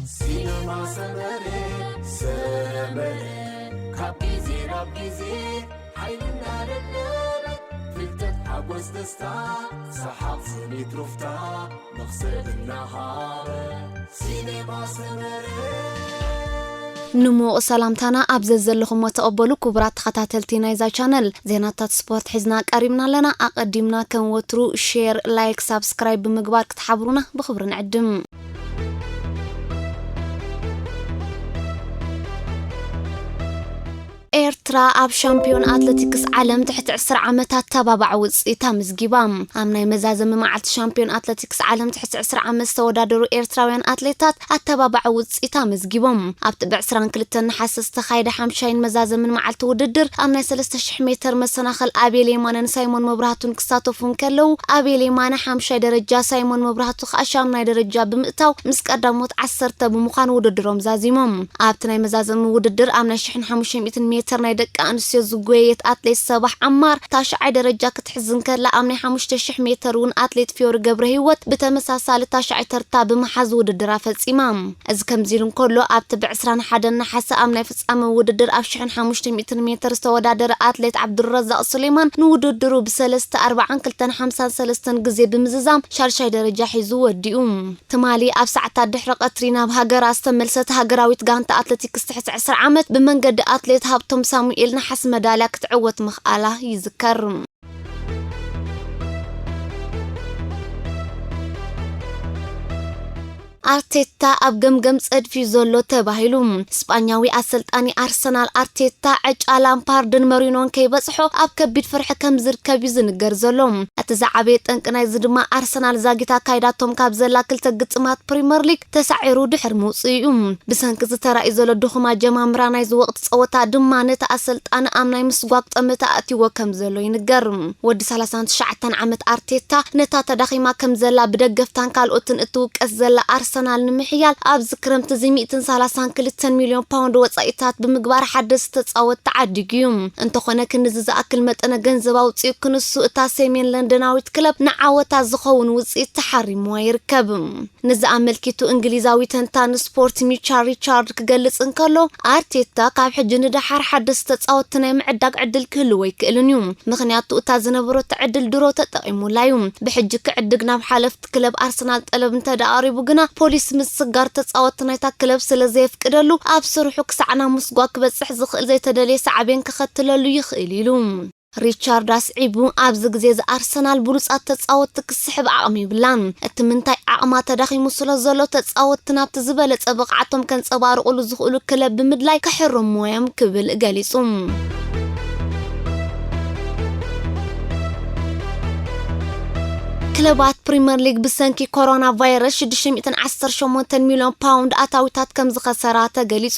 ሲነማ ሰመረ፣ ሰመረ፣ ካብ ግዜ ናብ ግዜ ሓይልና ደደበ፣ ፍልጠት፣ ሓጎስ፣ ደስታ፣ ሰሓቕ፣ ስኒት፣ ሩፍታ፣ መኽሰብ እናሃበ። ሲነማ ሰመረ። ንሙቕ ሰላምታና ኣብ ዘዘለኹሞ ተቐበሉ። ክቡራት ተኸታተልቲ ናይዛ ቻነል፣ ዜናታት ስፖርት ሒዝና ቀሪብና ኣለና። ኣቐዲምና ከም ወትሩ ሼር፣ ላይክ፣ ሳብስክራይብ ብምግባር ክትሓብሩና ብኽብሪ ንዕድም። ኤርትራ ኣብ ሻምፒዮን ኣትሌቲክስ ዓለም ትሕቲ ዕስራ ዓመት ኣተባባዒ ውፅኢት ኣመዝጊባ። ኣብ ናይ መዛዘሚ መዓልቲ ሻምፒዮን ኣትሌቲክስ ዓለም ትሕቲ ዕስራ ዓመት ዝተወዳደሩ ኤርትራውያን ኣትሌታት ኣተባባዒ ውፅኢት ኣመዝጊቦም። ኣብቲ ብ ዕስራን ክልተን ነሓሰ ዝተኻየደ ሓምሻይን መዛዘምን መዓልቲ ውድድር ኣብ ናይ ሰለስተ ሽሕ ሜትር መሰናኸል ኣቤል የማነን ሳይሞን መብራህቱን ክሳተፉ እንከለዉ፣ ኣቤል የማነ ሓምሻይ ደረጃ፣ ሳይሞን መብራህቱ ከዓ ሻምናይ ደረጃ ብምእታው ምስ ቀዳሞት ዓሰርተ ብምዃን ውድድሮም ዛዚሞም። ኣብቲ ናይ መዛዘሚ ውድድር ኣብ ናይ ሽሕን ሓሙሽተ ሚእትን ሜትር ናይ ደቂ ኣንስትዮ ዝጎየየት ኣትሌት ሰባሕ ዓማር ታሽዓይ ደረጃ ክትሕዝ እንከላ፣ ኣብ ናይ ሓሙሽተ ሽሕ ሜትር እውን ኣትሌት ፊዮሪ ገብረ ህይወት ብተመሳሳሊ ታሽዓይ ተርታ ብምሓዝ ውድድራ ፈጺማ። እዚ ከምዚ ኢሉ እንከሎ፣ ኣብቲ ብ ዕስራን ሓደን ነሓሰ ኣብ ናይ ፍጻመ ውድድር ኣብ ሽሕን ሓሙሽተ ሚእትን ሜትር ዝተወዳደረ ኣትሌት ዓብዱረዛቕ ሱሌማን ንውድድሩ ብሰለስተ ኣርባዓን ክልተን ሓምሳን ሰለስተን ግዜ ብምዝዛም ሻድሻይ ደረጃ ሒዙ ወዲኡ። ትማሊ ኣብ ሰዓታት ድሕሪ ቀትሪ ናብ ሃገራ ዝተመልሰት ሃገራዊት ጋንታ ኣትሌቲክስ ትሕቲ ዕስራ ዓመት ብመንገዲ ኣትሌት ሃብቶም ሳሙኤል ነሓስ መዳልያ ክትዕወት ምኽኣላ ይዝከር። ኣርቴታ ኣብ ገምገም ጸድፊ ዘሎ ተባሂሉ። ስጳኛዊ ኣሰልጣኒ ኣርሰናል ኣርቴታ ዕጫ ላምፓርድን መሪኖን ከይበጽሖ ኣብ ከቢድ ፍርሒ ከም ዝርከብ እዩ ዝንገር ዘሎ። እቲ ዝዓበየ ጠንቂ ናይዚ ድማ ኣርሰናል ዛጊት ኣካይዳቶም ካብ ዘላ ክልተ ግጥማት ፕሪመር ሊግ ተሳዒሩ ድሕሪ ምውጽኡ እዩ። ብሰንኪ ዝተራእዩ ዘሎ ድኹም ኣጀማምራ ናይዚ ወቕቲ ጸወታ ድማ ነቲ ኣሰልጣኒ ኣብ ናይ ምስጓግ ጠመተ ኣእትይዎ ከም ዘሎ ይንገር። ወዲ ሰላሳን ትሽዓተን ዓመት ኣርቴታ ነታ ተዳኺማ ከም ዘላ ብደገፍታን ካልኦትን እትውቀስ ዘላ ኣርሰናል ንምሕያል ኣብዚ ክረምቲ እዚ ሚእትን ሰላሳን ክልተን ሚልዮን ፓውንድ ወጻኢታት ብምግባር ሓደስቲ ተጻወትቲ ዓዲጉ እዩ። እንተኾነ ክንዚ ዝኣክል መጠነ ገንዘብ ኣውጺኡ ክንሱ እታ ሰሜን ለንደናዊት ክለብ ንዓወታ ዝኸውን ውጽኢት ተሓሪምዋ ይርከብ። ነዚ ኣመልኪቱ እንግሊዛዊ ተንታኒ ስፖርት ሚቻ ሪቻርድ ክገልጽ እንከሎ፣ ኣርቴታ ካብ ሕጂ ንደሓር ሓደስቲ ተጻወትቲ ናይ ምዕዳግ ዕድል ክህልዎ ኣይክእልን እዩ። ምኽንያቱ እታ ዝነበረቶ ዕድል ድሮ ተጠቒሙላ እዩ። ብሕጂ ክዕድግ ናብ ሓለፍቲ ክለብ ኣርሰናል ጠለብ እንተ ደኣ ቀሪቡ ግና፣ ፖሊሲ ምስጋር ተጻወትቲ ናይታ ክለብ ስለ ዘየፍቅደሉ፣ ኣብ ስርሑ ክሳዕ ናብ ምስጓግ ክበጽሕ ዝኽእል ዘይተደልየ ሳዕቤን ከኸትለሉ ይኽእል ኢሉ። ሪቻርድ ኣስዒቡ፣ ኣብዚ ግዜ እዚ ኣርሰናል ብሉጻት ተጻወትቲ ክስሕብ ዓቕሚ ይብላን። እቲ ምንታይ ዓቕማ ተዳኺሙ ስለ ዘሎ፣ ተጻወትቲ ናብቲ ዝበለጸ ብቕዓቶም ከንጸባርቑሉ ዝኽእሉ ክለብ ብምድላይ ክሕርምዎ እዮም ክብል ገሊጹ። ክለባት ፕሪምየር ሊግ ብሰንኪ ኮሮና ቫይረስ ሽዱሽተ ሚእትን ዓሰርተ ሸሞንተን ሚልዮን ፓውንድ ኣታዊታት ከም ዝኸሰራ ተገሊጹ።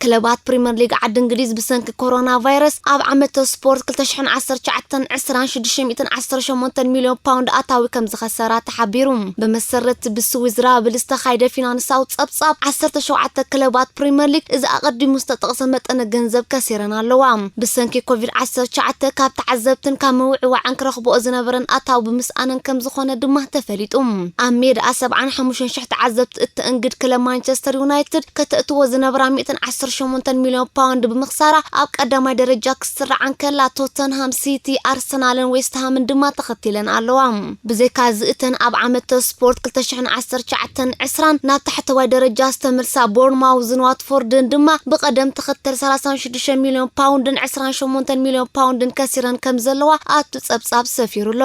ክለባት ፕሪምየር ሊግ ዓዲ እንግሊዝ ብሰንኪ ኮሮና ቫይረስ ኣብ ዓመተ ስፖርት ክልተ ሽሕን ዓሰርተ ትሽዓተን ዕስራን ሽዱሽተ ሚእትን ዓሰርተ ሸሞንተን ሚልዮን ፓውንድ ኣታዊ ከም ዝኸሰራ ተሓቢሩ። ብመሰረት ብስዊዝ ራብል ዝተኻየደ ፊናንሳዊ ጸብጻብ፣ ዓሰርተ ሸውዓተ ክለባት ፕሪምየር ሊግ እዚ ኣቐዲሙ ዝተጠቕሰ መጠነ ገንዘብ ከሲረን ኣለዋ። ብሰንኪ ኮቪድ ዓሰርተ ትሽዓተ ካብ ተዓዘብትን ካብ ምውዕዋዕን ክረኽብኦ ዝነበረን ኣታዊ ብምስኣነን ከም ዝኾነ ድማ ተፈሊጡ። ኣብ ሜድኣ ሰብዓን ሓሙሽተን ሽሕ ተዓዘብቲ እተእንግድ ክለብ ማንቸስተር ዩናይትድ ከተእትዎ ዝነበራ ሚእትን ዓሰርተ ሸሞንተን ሚልዮን ፓውንድ ብምኽሳራ ኣብ ቀዳማይ ደረጃ ክስራዓ እንከላ፣ ቶተንሃም፣ ሲቲ፣ ኣርሰናልን ዌስትሃምን ድማ ተኸቲለን ኣለዋ። ብዘይካ እዚ እተን ኣብ ዓመተ ስፖርት ክልተ ሽሕን ዓሰርተ ትሽዓተን ዕስራን ናብ ታሕተዋይ ደረጃ ዝተመልሳ ቦርንማውዝን ዋትፎርድን ድማ ብቐደም ተኸተል ሰላሳን ሽዱሽተ ሚልዮን ፓውንድን ዕስራን ሸሞንተን ሚልዮን ፓውንድን ከሲረን ከም ዘለዋ ኣብቲ ጸብጻብ ሰፊሩ ኣሎ።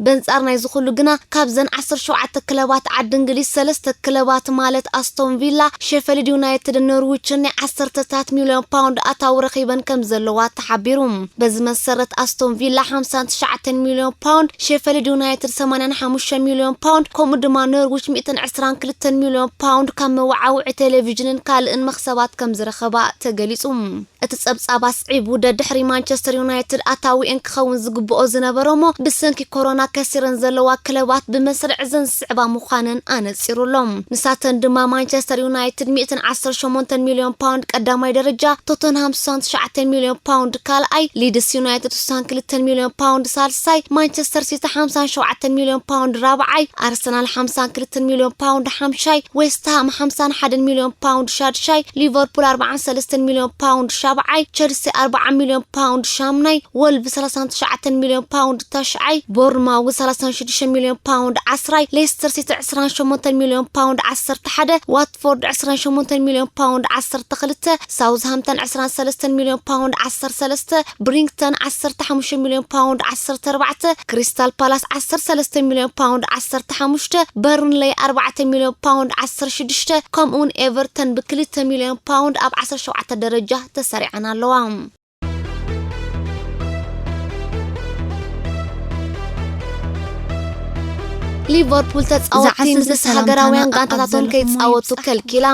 በንጻር ናይዚ ኩሉ ግና፣ ካብዘን ዓሰርተ ሸውዓተ ክለባት ዓዲ እንግሊዝ፣ ሰለስተ ክለባት ማለት ኣስቶን ቪላ፣ ሼፈልድ ዩናይትድን ኖርዊችን ናይ ዓሰርተታት ሚልዮን ፓውንድ ኣታዊ ረኺበን ከም ዘለዋ ተሓቢሩ። በዚ መሰረት ኣስቶን ቪላ ሓምሳን ትሽዓተን ሚልዮን ፓውንድ፣ ሼፈልድ ዩናይትድ ሰማንያን ሓሙሽተ ሚልዮን ፓውንድ፣ ከምኡ ድማ ኖርዊች ሚእትን ዕስራን ክልተን ሚልዮን ፓውንድ ካብ መወዓውዒ ቴሌቪዥንን ካልእን መኽሰባት ከም ዝረኸባ ተገሊጹ። እቲ ጸብጻብ ኣስዒቡ፣ ደድሕሪ ማንቸስተር ዩናይትድ ኣታዊኤን ክኸውን ዝግብኦ ዝነበረ እሞ ብሰንኪ ኮሮና ከሲረን ዘለዋ ክለባት ብመስርዕ እዘን ዝስዕባ ምዃነን ኣነጺሩ ኣሎ። ንሳተን ድማ ማንቸስተር ዩናይትድ ሚእትን ዓሰርተ ሸሞንተን ሚልዮን ፓውንድ ቀዳማይ ደረጃ፣ ቶተንሃም ስሳን ትሽዓተ ሚልዮን ፓውንድ ካልኣይ፣ ሊድስ ዩናይትድ ስሳን ክልተን ሚልዮን ፓውንድ ሳልሳይ፣ ማንቸስተር ሲቲ ሓምሳን ሸውዓተን ሚልዮን ፓውንድ ራብዓይ፣ ኣርሰናል ሓምሳን ክልተን ሚልዮን ፓውንድ ሓምሻይ፣ ዌስትሃም ሓምሳን ሓደን ሚልዮን ፓውንድ ሻድሻይ፣ ሊቨርፑል ኣርባዓን ሰለስተን ሚልዮን ፓውንድ ሻብዓይ፣ ቸልሲ ኣርባዓ ሚልዮን ፓውንድ ሻምናይ፣ ወልቭ ሰላሳን ትሽዓተን ሚልዮን ፓውንድ ታሽዓይ፣ ቦርንማውዝ ሰላሳን ሽዱሽተ ሚልዮን ፓውንድ ዓስራይ፣ ሌስተር ሲቲ ዕስራን ሸሞንተን ሚልዮን ፓውንድ ዓሰርተ ሓደ፣ ዋትፎርድ ዕስራን ሸሞንተን ሚልዮን ፓውንድ ዓሰርተ ክልተ፣ ሳውዝሃምተን ዕስራን ሰለስተን ሚልዮን ፓውንድ ዓሰርተ ሰለስተ፣ ብሪንግተን ዓሰርተ ሓሙሽተ ሚልዮን ፓውንድ ዓሰርተ ኣርባዕተ፣ ክሪስታል ፓላስ ዓሰርተ ሰለስተ ሚልዮን ፓውንድ ዓሰርተ ሓሙሽተ፣ በርንሌይ ኣርባዕተ ሚልዮን ፓውንድ ዓሰርተ ሽዱሽተ፣ ከምኡውን ኤቨርተን ብክልተ ሚልዮን ፓውንድ ኣብ ዓሰርተ ሸውዓተ ደረጃ ተሰሪዐን ኣለዋ። ሊቨርፑል ተጻወትቲ ምስ ሃገራውያን ጋንታታቶም ከይጻወቱ ከልኪላ።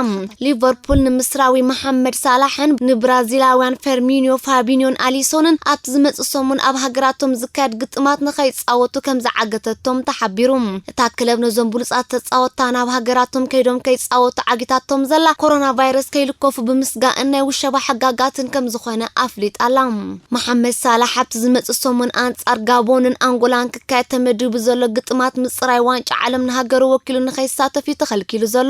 ሊቨርፑል ንምስራዊ መሓመድ ሳላሕን ንብራዚላውያን ፈርሚኒዮ፣ ፋቢኒዮን ኣሊሶንን ኣብቲ ዝመጽእ ሰሙን ኣብ ሃገራቶም ዝካየድ ግጥማት ንኸይጻወቱ ከም ዝዓገተቶም ተሓቢሩ። እታ ክለብ ነዞም ብሉጻት ተጻወትታ ናብ ሃገራቶም ከይዶም ከይጻወቱ ዓጊታቶም ዘላ ኮሮና ቫይረስ ከይልከፉ ብምስጋእን ናይ ውሸባ ሕጋጋትን ከም ዝኾነ ኣፍሊጣ ኣላ። መሓመድ ሳላሕ ኣብቲ ዝመጽእ ሰሙን ኣንጻር ጋቦንን ኣንጎላን ክካየድ ተመዲቡ ዘሎ ግጥማት ምጽራይ ዋንጫ ዓለም ንሃገሩ ወኪሉ ንኸይሳተፍ እዩ ተኸልኪሉ ዘሎ።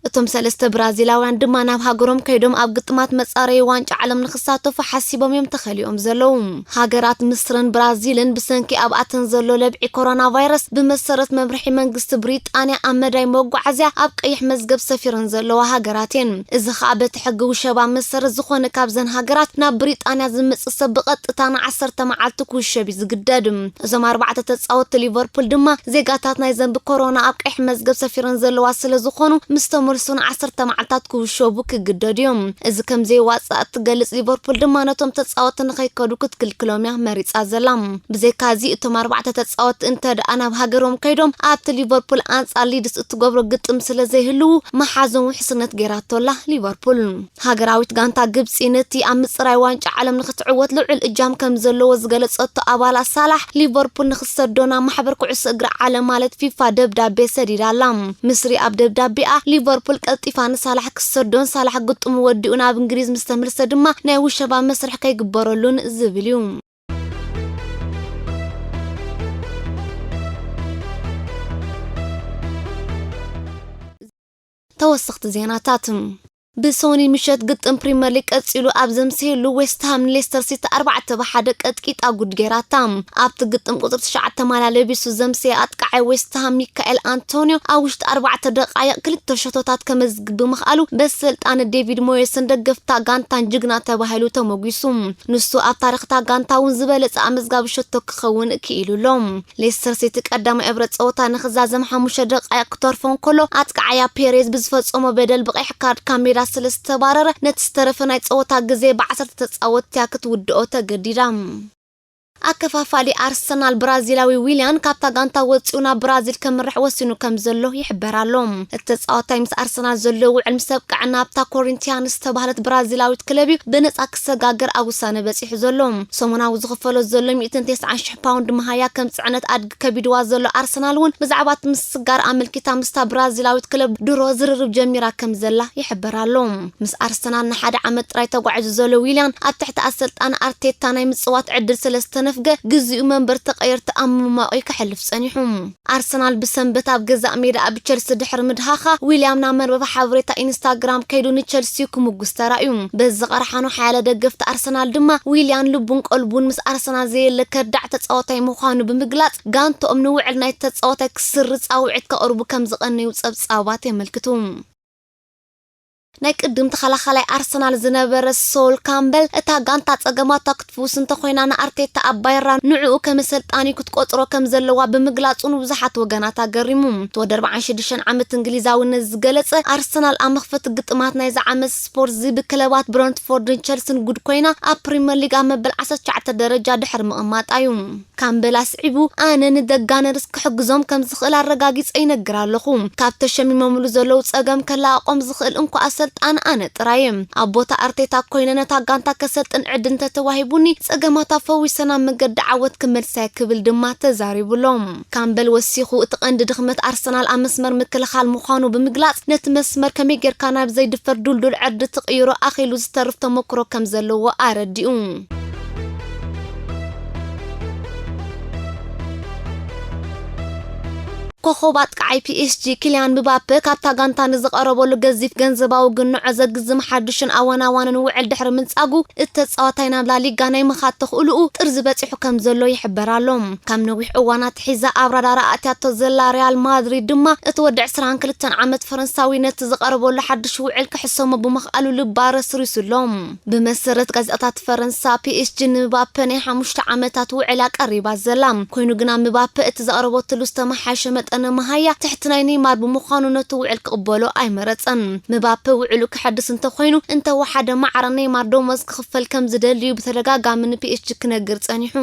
እቶም ሰለስተ ብራዚላውያን ድማ ናብ ሃገሮም ከይዶም ኣብ ግጥማት መጻረዪ ዋንጫ ዓለም ንኽሳተፉ ሓሲቦም እዮም ተኸሊኦም ዘለዉ። ሃገራት ምስርን ብራዚልን ብሰንኪ ኣብኣተን ዘሎ ለብዒ ኮሮና ቫይረስ ብመሰረት መምርሒ መንግስቲ ብሪጣንያ ኣብ መዳይ መጓዓዝያ ኣብ ቀይሕ መዝገብ ሰፊረን ዘለዋ ሃገራት እየን። እዚ ኸኣ በቲ ሕጊ ውሸባ መሰረት ዝኾነ ካብዘን ሃገራት ናብ ብሪጣንያ ዝመጽእ ሰብ ብቐጥታ ንዓሰርተ መዓልቲ ክውሸብ እዩ ዝግደድ። እዞም ኣርባዕተ ተጻወትቲ ሊቨርፑል ድማ ዜጋታት ናይዘን ብኮሮና ኣብ ቀይሕ መዝገብ ሰፊረን ዘለዋ ስለ ዝኾኑ ምስ ተመልሱ ንዓሰርተ መዓልታት ክውሸቡ ክግደዱ እዮም። እዚ ከም ዘይዋጻእ እትገልጽ ሊቨርፑል ድማ ነቶም ተጻወትቲ ንኸይከዱ ክትክልክሎም እያ መሪጻ ዘላ። ብዘይካዚ እቶም ኣርባዕተ ተጻወትቲ እንተ ደኣ ናብ ሃገሮም ከይዶም ኣብቲ ሊቨርፑል ኣንጻር ሊድስ እትገብሮ ግጥም ስለ ዘይህልዉ መሓዞም ውሕስነት ገይራቶላ ሊቨርፑል። ሃገራዊት ጋንታ ግብጺ ነቲ ኣብ ምጽራይ ዋንጫ ዓለም ንኽትዕወት ልዑል እጃም ከም ዘለዎ ዝገለጸቶ ኣባላት ሳላሕ፣ ሊቨርፑል ንኽሰዶ ናብ ማሕበር ኩዕሶ እግሪ ዓለም ማለት ፊፋ ደብዳቤ ሰዲዳ ኣላ። ምስሪ ኣብ ደብዳቤኣ ሊቨርፑል ቀልጢፋ ንሳላሕ ክሰዶን ሳላሕ ግጥሙ ወዲኡ ናብ እንግሊዝ ምስ ተመልሰ ድማ ናይ ውሸባ መስርሕ ከይግበረሉን ዝብል እዩ። ተወሰኽቲ ዜናታት። ብሶኒ ምሸት ግጥም ፕሪምየር ሊግ ቀጺሉ ኣብ ዘምስየሉ ዌስትሃም ንሌስተር ሲቲ ኣርባዕተ ብሓደ ቀጥቂጣ ጉድ ገይራታ። ኣብቲ ግጥም ቁጽሪ ትሽዓተ ማልያ ለቢሱ ዘምስየ ኣጥቃዓይ ዌስትሃም ሚካኤል ኣንቶንዮ ኣብ ውሽጢ ኣርባዕተ ደቃይቕ ክልተ ሸቶታት ከመዝግብ ብምኽኣሉ በሰልጣን ዴቪድ ሞየስን ደገፍታ ጋንታን ጅግና ተባሂሉ ተመጒሱ። ንሱ ኣብ ታሪኽታ ጋንታ እውን ዝበለጸ ኣመዝጋቢ ሸቶ ክኸውን ክኢሉ ኣሎ። ሌስተር ሲቲ ቀዳማይ እብረ ጸወታ ንኽዛዘም ሓሙሽተ ደቃይቕ ክተርፎ እንከሎ ኣጥቃዓያ ፔሬዝ ብዝፈጸሞ በደል ብቐይሕ ካርድ ካብ ሜዳ ስለ ዝተባረረ ነቲ ዝተረፈ ናይ ጸወታ ግዜ ብዓሰርተ ተጻወትቲ እያ ክትውድኦ ተገዲዳ። ኣከፋፋሊ ኣርሰናል ብራዚላዊ ዊልያን ካብታ ጋንታ ወጺኡ ናብ ብራዚል ከምርሕ ወሲኑ ከም ዘሎ ይሕበር ኣሎ። እቲ ተጻዋታይ ምስ ኣርሰናል ዘለዎ ውዕል ምስ ኣብቅዐ ናብታ ኮሪንቲያንስ ዝተባህለት ብራዚላዊት ክለብ እዩ ብነጻ ክሰጋገር ኣብ ውሳነ በጺሑ ዘሎ። ሰሙናዊ ዝኽፈሎ ዘሎ ሚእትን ተስዓን ሽሕ ፓውንድ መሃያ ከም ጽዕነት ኣድጊ ከቢድዋ ዘሎ ኣርሰናል እውን ብዛዕባ እቲ ምስጋር ኣመልኪታ ምስታ ብራዚላዊት ክለብ ድሮ ዝርርብ ጀሚራ ከም ዘላ ይሕበር ኣሎ። ምስ ኣርሰናል ንሓደ ዓመት ጥራይ ተጓዒዙ ዘሎ ዊልያን ኣብ ትሕቲ ኣሰልጣኒ ኣርቴታ ናይ ምጽዋት ዕድል ስለ ዝተነፍገ ግዜኡ መንበር ተቐየርቲ ኣብ ምማቕ እዩ ከሕልፍ ጸኒሑ። ኣርሰናል ብሰንበት ኣብ ገዛእ ሜዳ ኣብ ቸልሲ ድሕሪ ምድሃኻ ዊልያም ናብ መርበብ ሓበሬታ ኢንስታግራም ከይዱ ንቸልሲ ክምጉስ ተራእዩ። በዚ ቐርሓኑ ሓያለ ደገፍቲ ኣርሰናል ድማ ዊልያን ልቡን ቀልቡን ምስ ኣርሰናል ዘየለ ከዳዕ ተጻዋታይ ምዃኑ ብምግላጽ ጋንትኦም ንውዕል ናይቲ ተጻዋታይ ክስርዝ ጻውዒት ከቕርቡ ከም ዝቐነዩ ጸብጻባት የመልክቱ። ናይ ቅድም ተኸላኻላይ ኣርሰናል ዝነበረ ሶል ካምበል እታ ጋንታ ጸገማታ ክትፍውስ እንተኾይና ንኣርቴታ ኣባይራ ንዕኡ ከም ኣሰልጣኒ ክትቆጽሮ ከም ዘለዋ ብምግላጹ ንብዙሓት ወገናት ኣገሪሙ። እቲ ወዲ ኣርባዓን ሽዱሽተን ዓመት እንግሊዛዊ ነዚ ዝገለጸ ኣርሰናል ኣብ መኽፈቲ ግጥማት ናይዚ ዓመት ስፖርትዚ ብክለባት ብረንትፎርድን ቸልስን ጉድ ኮይና ኣብ ፕሪምየር ሊግ ኣብ መበል ዓሰርተ ትሽዓተ ደረጃ ድሕሪ ምቕማጣ እዩ። ካምበል ኣስዒቡ ኣነ ንደጋነርስ ክሕግዞም ከም ዝኽእል ኣረጋጊጸ ይነግር ኣለኹ። ካብ ተሸሚሞምሉ ዘለዉ ጸገም ከላቕቖም ዝኽእል እንኳ ስልጣን ኣነ ጥራይ እየ። ኣብ ቦታ ኣርቴታ ኮይነ ነታ ጋንታ ከሰልጥን ዕድል እንተተዋሂቡኒ፣ ጸገማታ ፈዊሰ ናብ መገዲ ዓወት ክመልሳ እየ ክብል ድማ ተዛሪቡሎም። ካምበል ወሲኹ፣ እቲ ቀንዲ ድኽመት ኣርሰናል ኣብ መስመር ምክልኻል ምዃኑ ብምግላጽ፣ ነቲ መስመር ከመይ ጌርካ ናብ ዘይድፈር ዱልዱል ዕርዲ ትቕይሮ ኣኺሉ ዝተርፍ ተመክሮ ከም ዘለዎ ኣረዲኡ። ኮኾብ ኣጥቃዓይ ፒ ኤስ ጂ ኪልያን ምባፔ ካብታ ጋንታ ንዝቐረበሉ ገዚፍ ገንዘባዊ ግንዖ ዘግዝም ሓድሽን ኣዋናዋንን ውዕል ድሕሪ ምንጻጉ፣ እቲ ተጻዋታይ ናብ ላሊጋ ናይ ምኻድ ተኽእልኡ ጥርዚ በጺሑ ከም ዘሎ ይሕበር ኣሎ። ካብ ነዊሕ እዋን ኣትሒዛ ኣብ ራዳራ ኣትያቶ ዘላ ሪያል ማድሪድ ድማ፣ እቲ ወዲ ዕስራን ክልተን ዓመት ፈረንሳዊ ነቲ ዝቐረበሉ ሓድሽ ውዕል ክሕሰሞ ብምኽኣሉ ልባ ረስሪሱ ኣሎ። ብመሰረት ጋዜጣታት ፈረንሳ፣ ፒ ኤስ ጂ ንምባፔ ናይ ሓሙሽተ ዓመታት ውዕል ኣቀሪባ ዘላ። ኮይኑ ግና ምባፔ እቲ ዘቕረበትሉ ዝተመሓየሸ መጠነ መሃያ ትሕቲ ናይ ኔይማር ብምዃኑ ነቲ ውዕል ክቕበሎ ኣይመረጸን። ምባፔ ውዕሉ ክሐድስ እንተኾይኑ እንተወሓደ ማዕረ ኔይማር ደሞዝ ክኽፈል ከም ዝደልዩ ብተደጋጋሚ ን ፒ ኤስ ጂ ክነግር ጸኒሑ።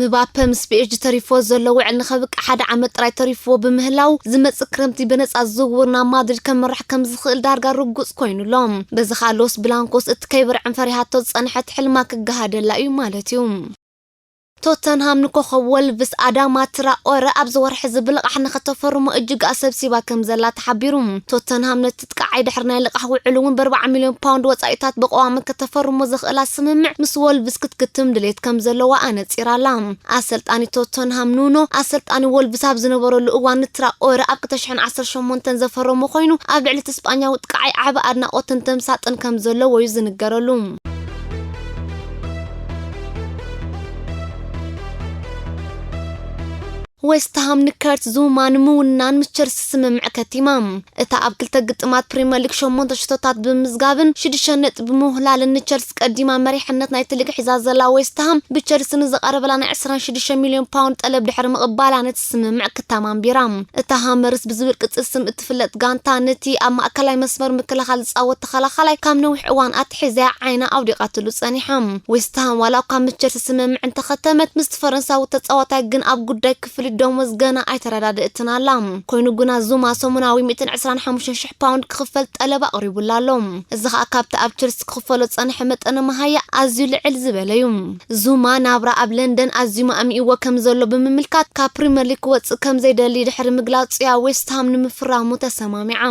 ምባፔ ምስ ፒ ኤስ ጂ ተሪፎ ዘሎ ውዕል ንኸብቅዕ ሓደ ዓመት ጥራይ ተሪፍዎ ብምህላው፣ ዝመጽእ ክረምቲ ብነጻ ዝውውር ናብ ማድሪድ ከምርሕ ከም ዝኽእል ዳርጋ ርጉጽ ኮይኑ ኣሎ። በዚ ኸኣ ሎስ ብላንኮስ እቲ ከይበርዕን ፈሪሃቶ ዝጸንሐት ሕልማ ክገሃደላ እዩ ማለት እዩ። ቶተንሃም ንኮኸብ ወልቭስ ኣዳማ ትራኦረ ኣብዚ ወርሒ እዚ ብልቓሕ ንኸተፈርሞ እጅግ ኣሰብሲባ ከም ዘላ ተሓቢሩ። ቶተንሃም ነቲ ጥቃዓይ ድሕሪ ናይ ልቓሕ ውዕሉ እውን ብ ኣርባዓ ሚልዮን ፓውንድ ወጻኢታት ብቐዋሚ ከተፈርሞ ዘኽእላ ስምምዕ ምስ ወልቭስ ክትክትም ድሌት ከም ዘለዋ ኣነጺራ ኣላ። ኣሰልጣኒ ቶተንሃም ኑኖ፣ ኣሰልጣኒ ወልቭስ ኣብ ዝነበረሉ እዋን ንትራኦረ ኣብ ክልተ ሽሕን ዓሰርተ ሸሞንተን ዘፈረሞ ኮይኑ፣ ኣብ ልዕሊ እቲ ስጳኛዊ ጥቃዓይ ዓቢ ኣድናቖትን ተምሳጥን ከም ዘለዎ እዩ ዝንገረሉ። ዌስትሃም ንከርት ዙማ ንምውናን ምስ ቸልሲ ስምምዕ ከቲማ። እታ ኣብ ክልተ ግጥማት ፕሪምየር ሊግ ሸሞንተ ሽቶታት ብምምዝጋብን ሽዱሽተ ነጥቢ ብምውህላልን ንቸልሲ ቀዲማ መሪሕነት ናይቲ ሊግ ሒዛ ዘላ ዌስትሃም፣ ብቸልሲ ንዝቐረበላ ናይ ዕስራን ሽዱሽተ ሚልዮን ፓውንድ ጠለብ ድሕሪ ምቕባላ ነቲ ስምምዕ ክታማ ኣንቢራ። እታ ሃመርስ ብዝብል ቅጽል ስም እትፍለጥ ጋንታ፣ ነቲ ኣብ ማእከላይ መስመር ምክልኻል ዝጻወት ተኸላኻላይ ካብ ነዊሕ እዋን ኣትሒዛ ዓይና ኣውዲቓትሉ ጸኒሓ። ዌስትሃም ዋላ እኳ ምስ ቸልሲ ስምምዕ እንተኸተመት፣ ምስቲ ፈረንሳዊ ተጻዋታይ ግን ኣብ ጉዳይ ክፍሊት ደሞዝ ገና ኣይተረዳድእትን ኣላ። ኮይኑ ግና ዙማ ሰሙናዊ ሚእትን ዕስራን ሓሙሽተን ሽሕ ፓውንድ ክኽፈል ጠለብ ኣቕሪቡላ ኣሎ። እዚ ኸኣ ካብቲ ኣብ ቸልሲ ክኽፈሎ ዝጸንሐ መጠነ መሃያ ኣዝዩ ልዕል ዝበለ እዩ። ዙማ ናብራ ኣብ ለንደን ኣዝዩ ማእሚእዎ ከም ዘሎ ብምምልካት፣ ካብ ፕሪምየር ሊግ ክወጽእ ከም ዘይደሊ ድሕሪ ምግላጹ እያ ዌስትሃም ንምፍራሙ ተሰማሚዓ።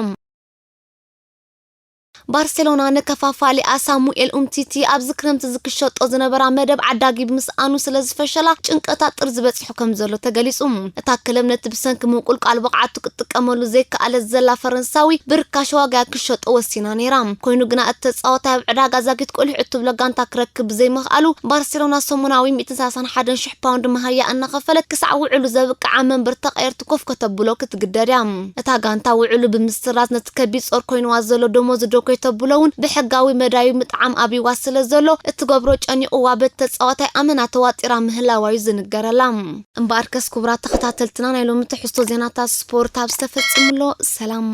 ባርሴሎና ንከፋፋሊኣ ሳሙኤል ኡምቲቲ ኣብዚ ክረምቲ እዚ ክሸጦ ዝነበራ መደብ ዓዳጊ ብምስኣኑ ስለ ዝፈሸላ ጭንቀታ ጥርዚ በጺሑ ከም ዘሎ ተገሊጹ። እታ ክለብ ነቲ ብሰንኪ ምንቁልቋል ብቕዓቱ ክትጥቀመሉ ዘይከኣለት ዘላ ፈረንሳዊ ብርካሽ ዋጋ እያ ክሸጦ ወሲና ነይራ። ኮይኑ ግና እቲ ተጻዋታይ ኣብ ዕዳጋ ዛጊት ቁልሕ እትብሎ ጋንታ ክረክብ ብዘይምኽኣሉ ባርሴሎና ሰሙናዊ ሚእትን ሰላሳን ሓደን ሽሕ ፓውንድ መሃያ እናኸፈለት ክሳዕ ውዕሉ ዘብቅዓ መንበር ተቐየርቲ ኮፍ ከተብሎ ክትግደድ እያ። እታ ጋንታ ውዕሉ ብምስራዝ ነቲ ከቢድ ጾር ኮይንዋ ዘሎ ደሞዝ ዶ ከይተብሎ እውን ብሕጋዊ መዳዩ ምጥዓም ኣብይዋ ስለ ዘሎ እትገብሮ ጨኒቕዋ በቲ ተጻዋታይ ኣመና ተዋጢራ ምህላዋ እዩ ዝንገረላ። እምበኣርከስ ክቡራት ተኸታተልትና ናይ ሎሚ ትሕዝቶ ዜናታት ስፖርት ኣብ ዝተፈጽምሎ ሰላም።